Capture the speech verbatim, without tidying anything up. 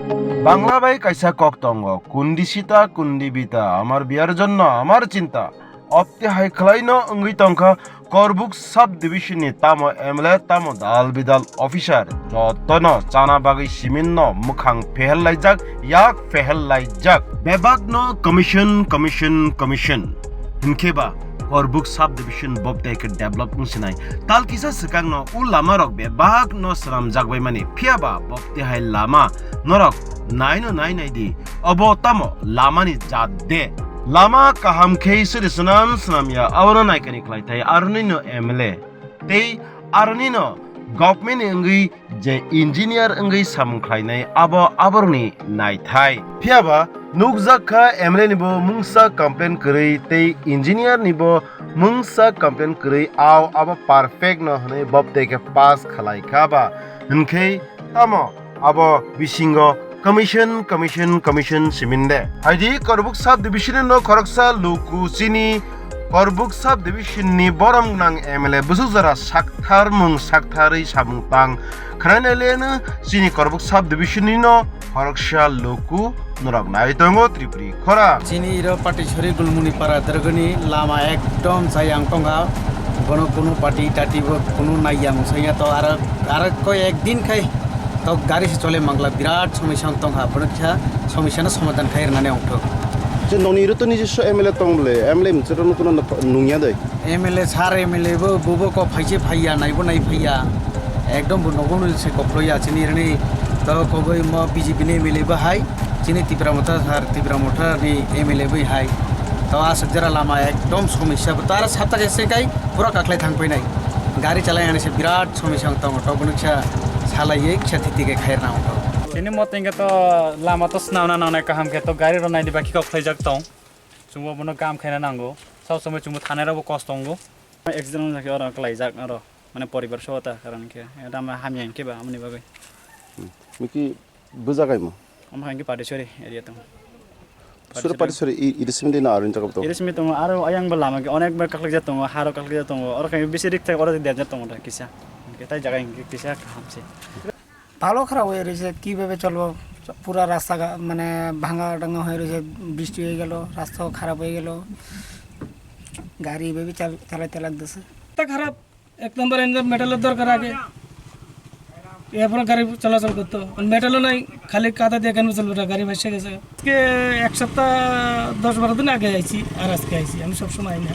Bangla bai kaisa kok tongo, "Kundi sita, kundi bita, amar biyar jonno, amar chinta." Opte hai khwlaino wngwi tongkha Korbuk sub division ni tamo M L A, tamo dal bidal officer, jotono chana bagwi simin no mwkhang pehel laijak, yak pehel laijak. Bebak no commission, commission, commission. Hinkhe ba Korbuk sub division bobte khe develop wngsinai. Tal kisa swkang no u lama rok bebak no swnamjak bai mani. Phiya ba bobte hai lama norok nai no nai nai di. Obo tamo lama ni jat de. Lama kaham khe siri swnam swnam ya, abono naikani khlai thai aroni no M L A. Tei aroni no government ni wngwi je engineer wngwi samung khlainai abo aborni naithai. Phiya ba nukjak kha M L A ni bo mungsa complain kwrwi tei engineer ni bo mungsa complain kwrwi, ao abo perfect no hwnwi bobte khe pass khlai kha ba. Hinkhe tamo abo bisingo commission, commission, commission simin de. Haidi Korbuk sub division no khoroksa luku chini Korbuk sub division ni borom gnang M L A bwswk jora sakthar mung saktharwi samung tang khwnainai leno chini Korbuk sub division ni no khoroksa luku norok nai tongo Tripuri khora. Chini iro Patisori Gulmuni para dergoni lama ekdom chayang tongha. Bono kunu pati tati bo kunu naiyang sanya to aro, aro koi ekdin khai to gari se chole mangla birat somosya tongha. Bono kisa somosya no somadhan khai rwnani ongthok. Je noni iro to nijiswa M L A tong bole, M L A mchero no kuno nungya doi. M L A sar M L A bo bobo ko phaise phaiya naibo nai phaiya. Ekdom bo nogo no se kokloya chini rani to kogoi mo B J P ni M L A bo hai. Chini Tipra Motha sar, Tipra Motha ni M L A bai hai. To aswk jora lama ekdom somosya bo. To aro sapta khe se kai pura kaklai thang painai. Gari chalai ani se birat somosya wng tongo. To bono kisa salai ye kisa thiti khe khair na wng tongo. Chini moto hwnkhe to lama to swnamna nangnai kaham khe to gari rok naidi ba khe kok khlaijak tong. Chwngbo bono gam khaina nango. Sab somoi chwngbo thanai rokbo kosto wngo. Accident wngjakhe oro kwlaijak oro. Mane poribar sohota karon khe. Eta ama hamya hinkhe ba amoni bagwi. Miki Bwjak kaimo? Omo hai khe Patisori area tongo. Sura Patisori. Patisori i-, iri simi dino aro jaga tongo? Iri simi tongo, aro ayang bo lama khe onek bar kaklak jak tongo, haro kaklak jak tongo, oro khe bisi rik thai oro dejak tongo da kisa. Hwnkhe tai jaga hwnkhe kisa kaham se. ভালো খারাপ হয়ে রয়েছে, কীভাবে চলবো? পুরা রাস্তা ঘা-, মানে ভাঙা টাঙা হয়ে রয়েছে, বৃষ্টি হয়ে গেল, রাস্তাও খারাপ হয়ে গেল, গাড়ি এভাবে চাল-, চালাতে লাগতেছে। রাস্তা খারাপ, এক নম্বর এনে মেটালের দরকার আগে, এরপরে গাড়ি চলাচল করতো। আর মেটালও নাই, খালি কাদা দিয়ে কেন চলবে না, গাড়ি ভাসে গেছে। আজকে এক সপ্তাহ দশ বারো দিন আগে আইছি, আর আজকে আইছি, আমি সবসময় আই না।